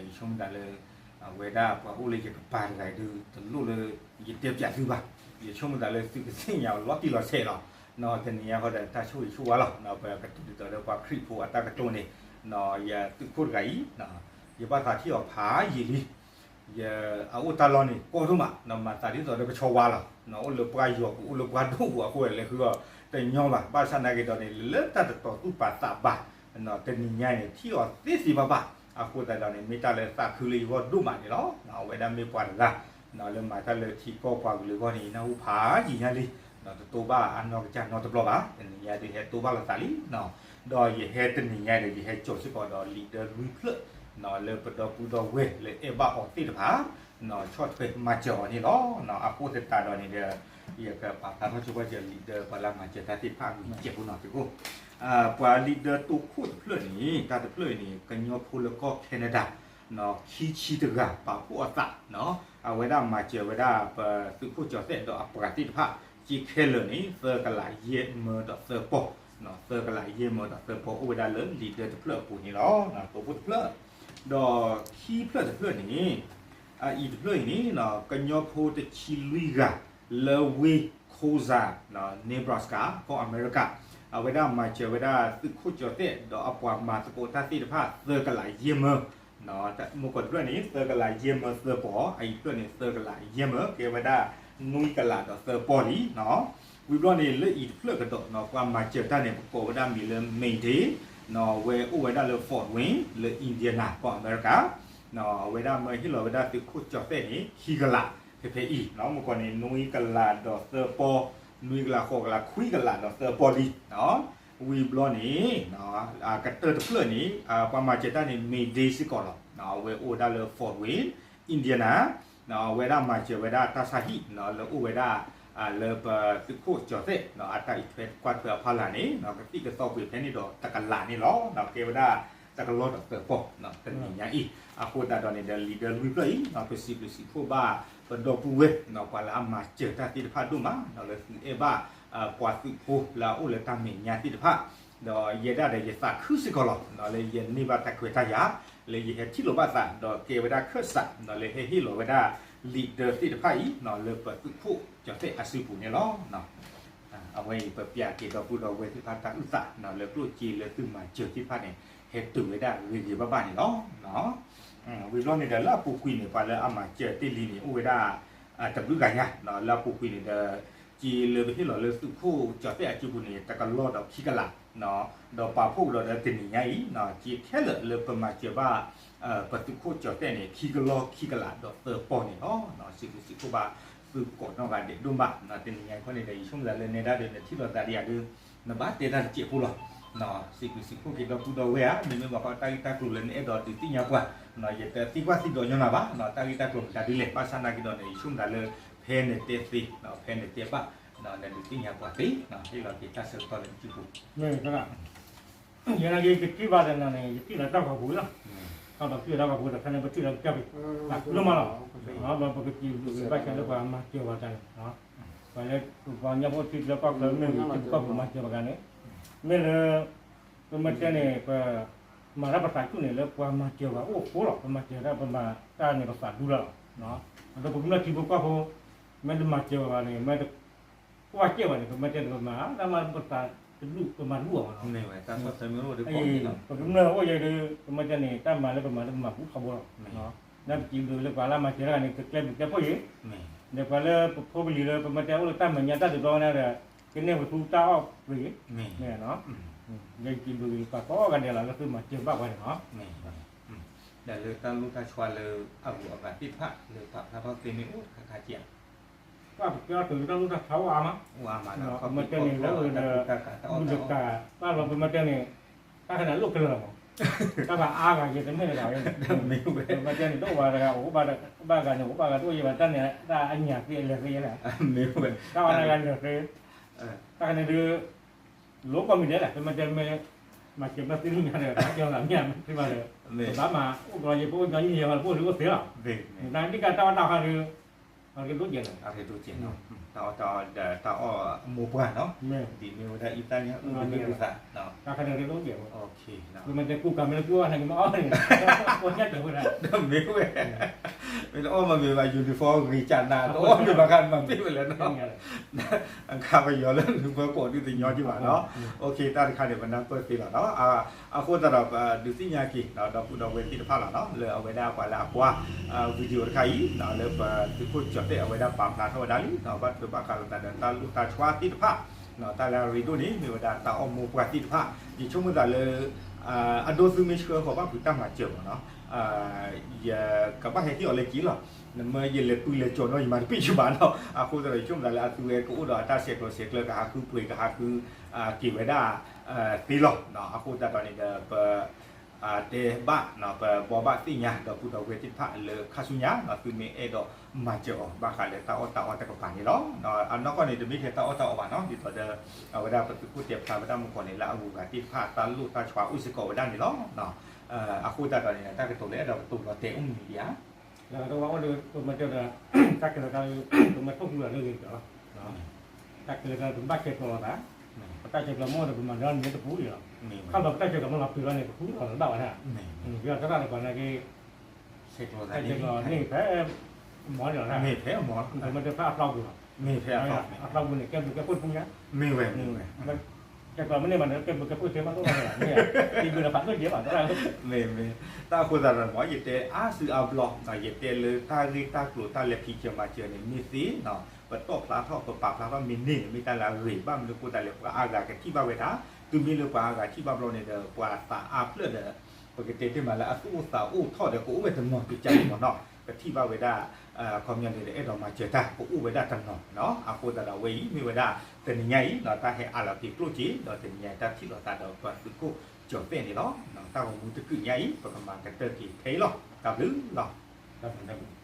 ယဆိကမိၣ်သးလၢ အဝဲဒၣ်ပှၤအိၣ်လၢယကပၤတဂၤအံၤဒုး တလိၣ်လၢ ယတဲပၠးသုဘၣ်. ယဆိကမိၣ်သးလၢသုကသ့ၣ်ညါအီၤလီၤတံၢ်လီၤဆဲးလီၤ. တနံၤညါဃီဒီးတၢ်ဆိၣ်ဂ့ၤဆိၣ်ဝါလီၤ. ပကတုၤဒ်သိးဒီးပှၤခရံာ်ဖိအတၢ်ကတိၤန့ၣ် ယသုးခိၣ်တဂၤအံၤ ယဘၣ်သးထံၣ်အီၤဖးယံာ်လံ. ယအအိၣ်တၢ်လီၢ်န့ၣ် ကီဒိၣ်မး မၤသးဒ်သိးဒီးကဆီဝါလီၤ. အိၣ်လၢပှၢ်ယီၤပူၤ အိၣ်လၢပှၢ်ဒိၣ်ပူၤအဃိ လဲၤဃုအီၤတညီဘၣ်. ဘၣ်ဆၣ်နာ်က့ၤဒီးန့ၣ် လၢတၢ်တတီၤသူၣ်ပာ်သးဘၣ် တနံၤညါအံၤန့ၣ် ထံၣ်အီၤသ့သ့ဘၣ်ဘၣ်. အဃိသတးဒီးန့ၣ် မ့ၢ်တၢ်လၢသးခုလၢယဂီၢ်ဒိၣ်မးန့ၣ်လီၤ. အဝဲဒၣ်မ့ၢ်ပှၤတဂၤ လၢမၤတၢ်လၢထံကီၢ်ပှၤကလုာ်အဂီၢ်န့ၣ် နၢ်ဟူဖးယံာ်ညါလံ. တတိဘၣ်အနီၢ်ကစၢ်နီတဘျီဘၣ်. တနံၤညါဒုးဟဲတိဘၣ်လိာ်သးလံ. ဒီးယဟဲတနံၤညါဒီး ယဟဲစိာ်စ့ၢ်ကီးဒီး leader လွံၢ်ဖျၢၣ် လၢပဒီပုၢ်ဒီဝဲၢ်လၢအဲၣ်ဘၣ်အီၤသ့ၣ်တဖၣ် ဆီၣ်ထွဲမၤစၢၤအီၤန့ၣ်လီၤ. အဃိသတးဒီးန့ၣ်ဒီး ယကပာ်ဖျါထီၣ်ဆိပာ်စၢၤ leader ပှၤလၢမၤစၢၤတၢ်သ့ၣ်တဖၣ်အမံၤစဲးဖိနီၤသုးခိၣ်. ပှၤ leader တိခိၣ်တဖျၢၣ်န့ၣ် တၢ်တဖျၢၣ်အံၤန့ၣ် ကညီဖိလၢကီၢ် Canada ခံဆံတဂၤ ပာ်ဖှိၣ်အသး အဝဲဒၣ်မၤစၢၤဝဲဒၣ်ပသုးခိၣ်ကၠီၤသဲးဒီးအပှၤသ့ၣ်တဖၣ် စ့ခဲလၢာ်န့ၣ် သၢကလးယဲၢ်မၢဒီးသၢပီၢ်, သၢကလးယဲၢ်မၢဒီးသၢပီၢ် အိၣ်ဝဲဒၣ်လၢ leader တဖျၢၣ်အပူၤန့ၣ်လီၤ. တိခိၣ်တဖျၢၣ်, ဒီးခံဖျၢၣ်တဖျၢၣ်န့ၣ် အအံၤတဖျၢၣ်အံၤန့ၣ် ကညီဖိတဆံလွံၢ်ဂၤ လၢဝ့ၢ် Cozad, Nebraska ကီၢ်အမဲရကၤ, အဝဲဒၣ်မၤစၢၤဝဲဒၣ်သုးခိၣ်ကၠီၤသဲး ဒီးအပှၤမၤသကိးတၢ်သ့ၣ်တဖၣ် သၢကလးယဲၢ်မၢ, မုၢ်ကီၢ်တဖျၢၣ်န့ၣ် သၢကလးယဲၢ်မၢသၢပီၢ်, အအံၤတဖျၢၣ်န့ၣ် သၢကလးယဲၢ်မၢ ကဲဝဲဒၣ် နွံကလးဒီးသၢပီၢ်လံ. ဝံၤဘျီန့ၣ် လၢအံၤတဖျၢၣ်ကဒီး ပှၤမၤစၢၤတၢ်န့ၣ် ပကိးဝဲဒၣ်မံၤလၢ Mayday, ဝဲအိၣ်ဝဲဒၣ်လၢ Fort Wayne လၢ Indiana ကီၢ်အမဲရကၤ, အဝဲဒၣ်မၢဟ့ၣ်လီၤဝဲဒၣ်သုးခိၣ်ကၠီၤသဲးန့ၣ် ခံကလး ဖဲဖဲအံၤ, မုၢ်ကီၢ်န့ၣ် နွံကလးဒီးသၢပီၢ်, နွံကလး ဃိးကလး ခွံကလးဒီးသၢပီၢ်လံ. ဝံၤဘျီန့ၣ် ကတၢၢ်တဖျၢၣ်န့ၣ် ပှၤမၤစၢၤတၢ်န့ၣ် Mayday စ့ၢ်ကီးလီၤ. အဝဲအိၣ်ဝဲဒၣ်လၢ Fort Wayne, Indiana, အဝဲဒၣ်မၤစၢၤဝဲဒၣ်တၢ်ဆါဟံၣ် လၢအိၣ်ဝဲဒၣ် လၢပသုးခိၣ်ကၠီၤသဲး အတၢ်အံးထွဲကွၢ်ထွဲအဖီလာ်န့ၣ် ကသံၣ်ကသီပှ့ၤဖဲန့ၣ်ဒီးတကလးန့ၣ်လီၤ. ကဲဝဲဒၣ်တကလီၢ်ဒီးသၢပီၢ် တနံၤညါအံၤ, အဃိသတးဒီးန့ၣ်ဒီး leader လွံၢ်ဖျၢၣ်အံၤ ပစံးဘျုးစံးဖှိၣ်ဘၣ် ပဒီပုၢ်ဝဲၢ် ပှၤလၢအမၤစၢၤတၢ်သ့ၣ်တဖၣ်ဒိၣ်မး လၢသုးအဲၣ်ဘၣ် ပှၤသုးဖိလၢအအိၣ်လၢတၢ်မဲာ်ညါသ့ၣ်တဖၣ်, ဒီးယဲဒၣ်ဒီးယသးခုစ့ၢ်ကီးလီၤ လၢယန့ၢ်ဘၣ်တၢ်ခွဲးတၢ်ယာ် လၢယဟဲထံၣ်လိာ်ဘၣ်သး ဒီးကဲဝဲဒၣ်ခၢၣ်စး လၢဟဲဟ့ၣ်လီၤဝဲဒၣ် leader သ့ၣ်တဖၣ်အံၤ လၢပသုးခိၣ်ကၠီၤသဲးအစုပူၤန့ၣ်လီၤ. အဝဲအံၤ ပပျးက့ၤဒီပုၢ်ဒီဝဲၢ်သ့ၣ်တဖၣ်တၢ်အုၣ်သး လၢကျိၣ်စ့လၢသုးမၤစၢၤသ့ၣ်တဖၣ်န့ၣ် ဟဲတုၤဝဲဒၣ်ဂ့ၤဂ့ၤဘၣ်ဘၣ်န့ၣ်လီၤ. ဝံၤဘျီန့ၣ်ဒီး လၢအပူၤကွံာ်န့ၣ် ပှၤလၢအမၤစၢၤတ့ၢ်လံန့ၣ် အိၣ်ဝဲဒၣ် တဘျုးဂၤညါ, လၢအပူၤကွံာ်န့ၣ်ဒီး စ့လၢပဟ့ၣ်လီၤလၢသုးခိၣ်ကၠီၤသဲးအစုပူၤန့ၣ် တကလီၢ်ဒီးခံကလး, ဒီးပာ်ဖှိၣ်ကဒီးဒီးတနံၤညါအံၤ စ့ခဲလၢာ်လၢပမၤစၢၤဘၣ် ပသုးခိၣ်ကၠီၤသဲးန့ၣ် ခံကလီၢ်ခံကလးဒီးသၢပီၢ်န့ၣ်လီၤ. စံးဘျုးစံးဖှိၣ်ဘၣ်သုကိးနီၢ်ဂၤဒဲးဒိၣ်မး, တနံၤညါအံၤခီန့ၣ်ဒီး ယဆိကမိၣ်သးလၢနဲဒၣ်ဒီး နထံၣ်လိာ်သးဒ်ယၤဒုး နဘၣ်တဲတၢ်တစဲးဖိလီၤ. စံးဘျုးစံးဖှိၣ်က့ၤဒီပုၢ်ဒီဝဲၢ်ဧါ, မ့မ့ၢ်ဘၣ်ဃးတၢ်ဂ့ၢ်တၢ်ကျိၤလၢနအဲၣ်ဒိးဒုးသ့ၣ်ညါပှၤ, ယတသံကွၢ်သံဒိးညီနၤဘၣ်, တၢ်ဂ့ၢ်တၢ်ကျိၤမတၤဒ်လဲၣ်, ဘၣ်ဆၣ်နာ်က့ၤဒီးန့ၣ် ယဆိကမိၣ်သးလၢ ဖဲနတဲသ့, ဖဲနတဲဘၣ်, နဒုးသ့ၣ်ညါပှၤသ့, ဟ့ၣ်လီၤက့ၤတၢ်ဆၢကတီၢ်လၢနစုပူၤ ယနာ်က့ၤ ယထံၣ်ဘၣ်တနီၤန့ၣ် ယထံၣ်လီၤတၢ်ဂီၤပူၤလီၤ. တၢ်ဘၣ်ထံၣ်လီၤတၢ်ဂီၤပူၤဒီး ဖဲန့ၣ် ပထံၣ်လီၤကစၢ်ပူၤ သးခုဒိၣ်မးလီၤ. ပကစံးဘျုးဘၣ်က့ၤလၢပှၤမၤစၢၤပှၤတၢ်န့ၣ်, ပှၤလၢပှၤကညီဖိထံလၢကီၢ်ချၢမ့ၢ်ဂ့ၤ ထံကီၢ်ပူၤမၤစၢၤပှၤတၢ်န့ၣ်, မ့ၢ်လၢ ပမ့ၢ်တဲန့ၣ် ပမၤတၢ်ပသးဆူၣ်န့ၣ် လၢပှၤမၤစၢၤပှၤအိၣ်အဃိလီၤ. ပမၤစၢၤတၢ် ပမၤတၢ်န့ၣ် ပသးဒူလီၤ. ဒီးပကမျၢၢ်ထံဖိကီၢ်ဖိ မ့ၢ်တမၤစၢၤပှၤန့ၣ် မ့ၢ်တကွၢ်စဲၣ်ဘၣ်န့ၣ် ပမ့ၢ်တဲန့ၣ် ပမၤတၢ်မၤပသးတဒူၣ် ပမၤဒူၣ်အီၤဘၣ်နီၤ. ပကမျၢၢ်အိၣ်ယဲဒုး ပမ့ၢ်တဲန့ၣ် တၢ်မၤလၢပမၤလၢ ပမၤဘူၣ်ထီဘိလီၤ. လၢပစံးဘျုးလၢပှၤလၢမၤစၢၤတၢ်န့ၣ် ကကျဲဘျုးကျဲဖှိၣ်အံၤ, ဒီးပှၤလၢပဖိပလံၤလၢ ပမ့ၢ်တဲအိၣ်လၢတၢ်မဲာ်ညါတၢ်ဒုးဘျီဝဲန့ၣ်ဒီး ကန့ၢ်ပသူတၢ်အီၣ်ပှ့ၤ, မ့ၢ်, လၢစံးဘျုးပှၤကိးဂၤဒဲးလီၤ လၢသုမၤစၢၤဘၣ်ပှၤန့ၣ်လီၤ. ဒီးလၢတၢ်လိၣ်တၢ်ဆီလၢအဂုၤအဂၤသ့ၣ်တဖၣ် လၢပာ်ဖျါထီၣ်သ့မ့ၢ်အိၣ်တခါခါက့ဧါ. ပကဲထီၣ်တုၤလၢတၢ်လိၣ်တၢ်ဆီအိၣ်အါမး, ပမ့ၢ်တဲန့ၣ် လၢအိၣ်ဒီး ဘူၣ်တကး တၢ်လီၤ ပမ့ၢ်တဲန့ၣ် တၢ်ခါန့ၣ်လိၣ်ကလၢာ်လီၤမး, တၢ်ဘၣ်အါဂၤယဲတမ့ၢ်တဂၤဝဲ, ပမ့ၢ်တဲန့ၣ် တအိၣ်ဘၣ်တဂၤ အိၣ်ဘၣ်ဂၤန့ၣ် အိၣ်ဘၣ်ဂၤတအိၣ်ယဲဘၣ် တၢ်န့ၣ် တၢ်အညၣ်သ့အလဲၤသ့ယဲလဲၣ်, တၢ်ဝဲတဂၤလဲၤသ့, တၢ်ခါန့ၣ်ဒုး လိၣ်ကီၢ်မံၤဒဲးလဲၣ် ပမ့ၢ်တဲမ့ၢ် မၤစၢၤမ့ၢ်သ့ၣ်ညါဒီး မၤစၢၤသးမ့ၢ်သ့ၣ်မးဒီး ပဘၣ်မၤအိၣ်ကလီယဲ ပအိၣ်ညီနုၢ်ယဲ ပအိၣ်သ့အိၣ်သ့လီၤ, နတၢ်ဒ်ကတၢ်ဝဲတၢ်ခါဒုး အရ့ဒိၣ်ကဲးနီၤ, အရ့ဒိၣ်ကဲးနီၤ, တၢ်အီၣ်တၢ်အီဒီးတၢ်အီၣ်အမိၢ်ပှၢ်နီၤ, ဒ်မ့ၢ်ဝဲဒၣ်အံသၣ်ညါအုၣ်ကဒုၣ်ကသး, တၢ်ခါန့ၣ်ရ့ဒိၣ်ကဲး, မ့ၢ်တဲကူကၤမ့ၢ်လၢကူအီၣ်န့ၣ်ကမ့ၢ်အီၣ်န့ၣ်, မ့ၢ်ဝဲ, မ့ၢ်တအီၣ်မ့ၢ်ဘၣ် uniform ဂ့ၤကၢ်နး တအီၣ်မ့ၢ်ဘၣ်ခါမၤပ့ၢ်ဝဲလဲၣ်နီၤ, အခါပယီၤလၢနုၤဖၢကီးဒုးသညီကဘၣ်နီၤ, တၢ်တခါန့ၣ် ပနၢ်ပၢၢ်သ့လီၤနီၤ, အဃိသတးဒီးပဒုးသ့ၣ်ညါက့ၤ ဒီပုၢ်ဒီဝဲၢ်သ့ၣ်တဖၣ်လီၤနီၤ, လၢအဝဲဒၣ်ပှၤလၢအကွၢ် video တခါအံၤ လၢပသုးခိၣ်ကၠီၤသဲးအဝဲဒၣ်ပာ်ဖျါထီၣ်ဝဲဒၣ်လံ, ဘၣ်ထွဲဘၣ်ဃးလိာ်သးဒီးတၢ်လိၣ်တၢ်ဆီသ့ၣ်တဖၣ်, တၢ်လၢအရ့ဒိၣ်န့ၣ် မ့ၢ်ဝဲဒၣ်တၢ်အီၣ်မိၢ်ပှၢ်သ့ၣ်တဖၣ်, ယဆိကမိၣ်သးလၢ အဒိသူမ့ၢ်ဆှၢဃီၤဘၣ်ဖုးတၢ်မၤစၢၤမးနီၤ, ယကဘၣ်ဟဲဟ့ၣ်အီၤလၢက့ၤလီၤ, နမ့ၢ်ယလဲၤပူၤလဲၤကၠီၤနီၤ ယမၤတပ့ၢ်ယဘၣ်နီၤ, အဃိသတးဒီး ယဆိကမိၣ်သးလၢအသုဝဲကအိၣ်ဒီးအတၢ်ဆဲးကျိးဆဲးကျၢ ကဟးဃုပှ့ၤ ကဟးဃုက့ၤဝဲဒၣ်သ့လီၤ, အဃိသတးဒီးန့ၣ်ဒီး ပ တဲဘၣ် ပဘိးဘၣ်သ့ၣ်ညါ ဒီပုၢ်ဒီဝဲၢ်သ့ၣ်တဖၣ်လၢခါဆူညါ သုမ့ၢ်အဲၣ်ဒိးမၤစၢၤအီၤ ဘၣ်ဃးလၢတၢ်အီၣ်တၢ်အီတကပၤန့ၣ်လီၤ. အနီၢ်ကီၢ်န့ၣ် တမ့ၢ်ထဲတၢ်အီၣ်တၢ်အီဘၣ်နီၤ, ဒ်သိးဒီး အဝဲဒၣ်ပသုးခိၣ်တဲဖျါဝဲဒၣ်မုၢ်ကီၢ်န့ၣ် လၢအဂုၤအဂၤသ့ၣ်တဖၣ် တၢ်လိၣ်တၢ်ဆီအိၣ်စ့ၢ်ကီးဝဲဒၣ်န့ၣ်လီၤ. အဃိသတးဒီးန့ၣ် တၢ်ကတိၤလၢအဲၣ်ဒိးကတိၤလီၤတဲာ်အိၣ်မနုၤဒံးဧါ. လၢတဝဲအိၣ်ဒီး ပမ့ၢ်တဲဒီး တၢ်ကဲထီၣ်သး ပမ့ၢ်ထိၣ်ဃူလၢဂ့ၤကီးလီၤ. တၢ်ကဲထီၣ်သး ပကဘၣ်ဆဲးကျိးလိာ်သး, ပတၢ်ဆဲးကျိးမ့ၢ်အိၣ်ဒီး ပမၤဒီးန့ၣ်တပူၤလီၤ. ခီဖျိပတၢ်ဆဲးကျိးမ့ၢ်လီၤပှ့ၤလီၤန့ၣ် ပဃုအီၤလၢဘၣ်ဝဲဒၣ်, ယတရၣ်တပၤနာ်က့ ဆဲးကျိးန့ၣ်ဖဲ မ့ၢ်လီၤ, မ့ၢ်ဖဲအမ့ၢ် ပမ့ၢ်တဲဖဲအသီပူၤလီၤ, မ့ၢ်ဖဲအသီပူၤန့ၣ် အသီပူၤန့ၣ် ကဲဘျုးကဲဖှိၣ်တပူၤညါ, မ့ၢ်ဝဲ ဆဲးကျိးမ့ၢ်န့ၢ်ဘၣ်န့ၣ် ကဲဘျုးကဲဖှိၣ်သ့မးတအိၣ်ဘၣ်, မ့ၢ် တံၤဘျုးဒီးဖးဒိၣ်ကဲဘၣ်, မ့ၢ် မ့ၢ် တၢ်အဃိသတးဒီး မ်ယတဲအါစုအါဘျီ ယတဲလၢတၢ်ဂ့ၢ်တၢ်ကျိၤတၢ်လဲၤဖံးစၢၤမၤစၢၤန့ၣ် မ့ၢ်သ့နီၤ, ပတီၣ်ဖျါထီၣ် ပပာ်ဖျါထီၣ်မ့ၢ်န့ၢ်န့ၣ် မ့ၢ်တၢ်လၢအဂ့ၤ, ဘၣ်မနုၤအဃိသတးလဲၣ် ပှၤအါဂၤကထံၣ်ဘၣ်ဝဲဒၣ်, တုၤမ့ၢ်လၢပှၤအါဂၤထံၣ်ဘၣ်ဘျီန့ၣ်ဒီး ပှၤသးအါဖျၢၣ်ဒီး ပကတဲတ့ၢ်မးလၢအသူၣ်အိၣ်သးအိၣ်ထီၣ်ဒီး ကအိၣ်ဝဲတနီၤတကၢ်န့ၣ်မ့ၢ်နီၤ, ကထံၣ်ဘၣ်ဝဲဒၣ် ခီပညီန့ၣ်ဒီး အဲၣ်ဒိးမၤစၢၤတၢ် ကအိၣ်ဝဲဒၣ်တနီၤနီၤ, အဃိသတးဒီးအဝဲအံၤ မ့ၢ်ဝဲဒၣ် တနံၤညါအံၤ တၢ်ဟဲအးလီၤက့ၤကျိၣ်စ့ ဒီးတနံၤညါအံၤ တၢ်ထံၣ်လိာ်သးဒီးပသုးခိၣ်ကၠီၤသဲးန့ၣ်လီၤ. တၢ်ဂီၤမူတကုးညါအံၤ ပကမၤကတၢၢ်က့ၤဖဲအံၤလီၤ. တၢ်ဘျုးလီၤ.